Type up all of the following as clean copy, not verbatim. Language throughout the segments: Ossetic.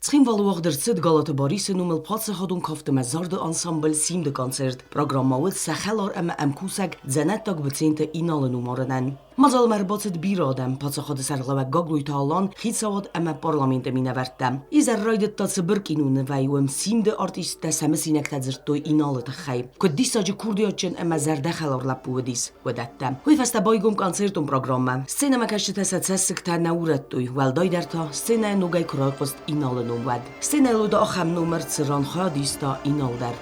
Цхинвалы уагъд ӕрцыд Галаты Барисы номыл паддзахадон кафты ӕмӕ зарды ансамбль «Симд-ы концерт». Программӕ уыд сӕ хӕлар ӕмӕ ӕмкусӕг дзӕнӕттаг Быценты Иналы номарынӕн. Мадзалмӕ ӕрбацыд бирӕ адӕм, паддзахады сӕргълӕууӕг Гаглойты Алан, хицауад ӕмӕ парламенты минӕвӕрттӕ. Изӕр райдыдта цыбыр кинонывӕй, уым Симд-ы артисттӕ сӕ мысинӕгтӕ дзырдтой Иналы тыххӕй. Куыд диссаджы курдиатджын ӕмӕ зӕрдӕхӕлар лӕппу уыдис, уыдӕттӕ. Уый фӕстӕ байгом концертон программӕ. Сценӕмӕкӕсджытӕ сӕ цӕссыгтӕ нӕ урӕдтой, уӕлдайдӕр та сценӕйӕ ногӕй куы райхъуыст Иналы ном, уӕд. Сценӕйыл уыд ахӕм номыр, цы ран хайад иста Инал дӕр.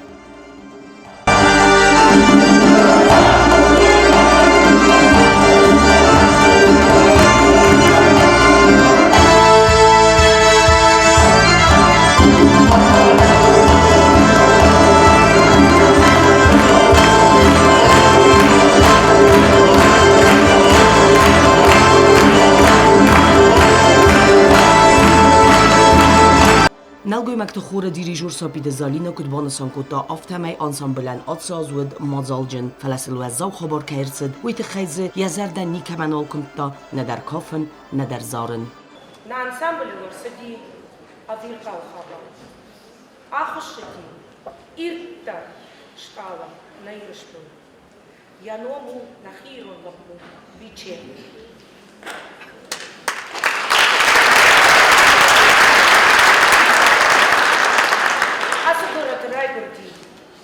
Нӕлгоймӕгты хоры дирижер Сапиды Залина куыд банысан кодта, афтӕмӕй ансамблӕн ацы аз уыд мадзалджын, фӕлӕ сыл уӕззау хабар кӕй ӕрцыд, уый тыххӕй дзы йӕ зӕрдӕ никӕмӕн нал куымдта нӕдӕр кафын, нӕдӕр зарын. Нӕ ансамблыл ӕрцыди ӕвирхъау хабар. Ахуыссыди ирддӕр стъалы нӕ Ирыстоны. Йӕ ном у нӕхи ирон лӕппу Биче. Ацы горӕты райгуырди,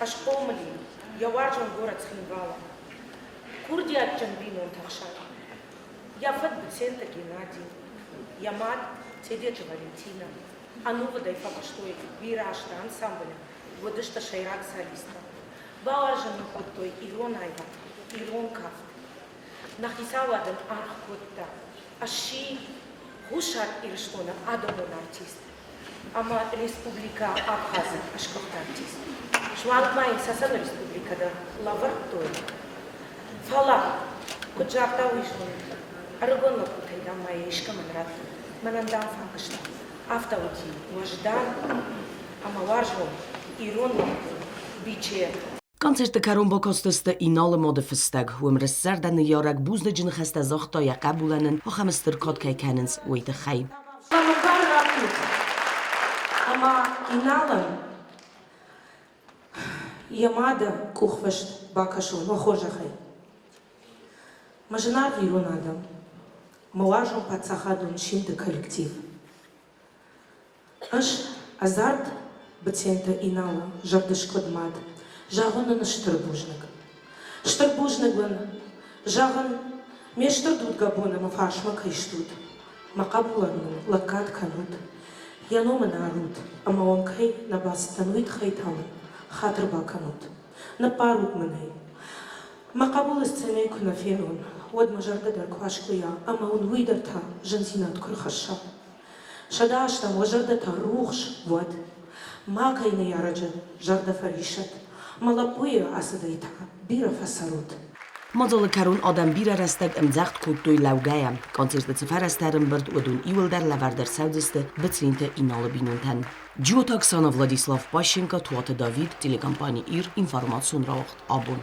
ӕсхъомыл и йӕ уарзон горӕт Цхинвалы. Курдиатджын бинонты хсӕн. Йӕ фыд Быценты Геннади, йӕ мад Тедеты Валентинӕ ӕнувыдӕй фӕкуыстой бирӕ азты ансамблы, уыдысты сӕйраг солисттӕ. Бауарзын нын кодтой ирон аивад, ирон кафт. Нӕ хицауад ын аргъ кодта. Сси Хуссар Ирыстоны адӕмон артист ӕмӕ Республикӕ Абхазы сгуыхт артист. Суанг ма йын Цӕцӕны республикӕ дӕр лӕвӕрдтой. Фӕлӕ, куыд загъта, уый зонут, ӕрыгон лӕппутӕй, дам, ма йӕ искӕмӕн радтой. Мӕнӕн, дам, фӕкуыста. Афтӕ уыди уӕздан ӕмӕ уарзон ирон лӕппу Биче. Концерты кӕрон бакастысты Иналы мады фыстӕг. Уым рыстзӕрдӕ ныййарӕг бузныджы ныхӕстӕ загъта йӕ хъӕбулӕн ын ахӕм стыр кад кӕй кӕнынц, уый тыххӕй. Самовар раттут ӕмӕ Иналӕн йӕ мады къухфыст бакӕсон, уӕ хорзӕхӕй. Мӕ зынаргъ ирон адӕм, мӕ уарзон паддзахадон симды коллектив. Ӕз ӕдзард Быценты Иналы зӕрдыскъуыд мад, зӕгъын ын стыр бузныг. Стыр бузныг уын, зӕгъын, ме стыр дудгӕбоны мӕ фарсмӕ кӕй стут, мӕ хъӕбулӕн мын лӕггад кӕнут, йӕ ном ын арут ӕмӕ уӕм кӕй нӕ бацыдтӕн, уый тыххӕй та уын хатыр бакӕнут. Ныббарут мын ӕй. Мӕ хъӕбулы сценӕйы куы нӕ фенон, уӕд мӕ зӕрдӕ дӕр куы аскъуыйа ӕмӕ уын уый дӕр та зындзинад куы рхӕсса. 108-ӕм уӕ зӕрдӕтӕ рухс уӕд. Макӕй ныййарӕджы зӕрдӕ фӕрисӕд. Мӕ лӕппуйы ацыдӕй та бирӕ фӕцӕрут. Мадзалы кӕрон адӕм бирӕ рӕстӕг ӕмдзӕгъд кодтой лӕугӕйӕ. Концерты цы фӕрӕзтӕ ӕрӕмбырд, уыдон иуылдӕр лӕвӕрд ӕрцӕудзысты Быценты Иналы бинонтӕн. Джиоты Оксана, Владислав Пащенко, Туаты Давид, телекомпани «Ир», информацион рауагъд «Абон».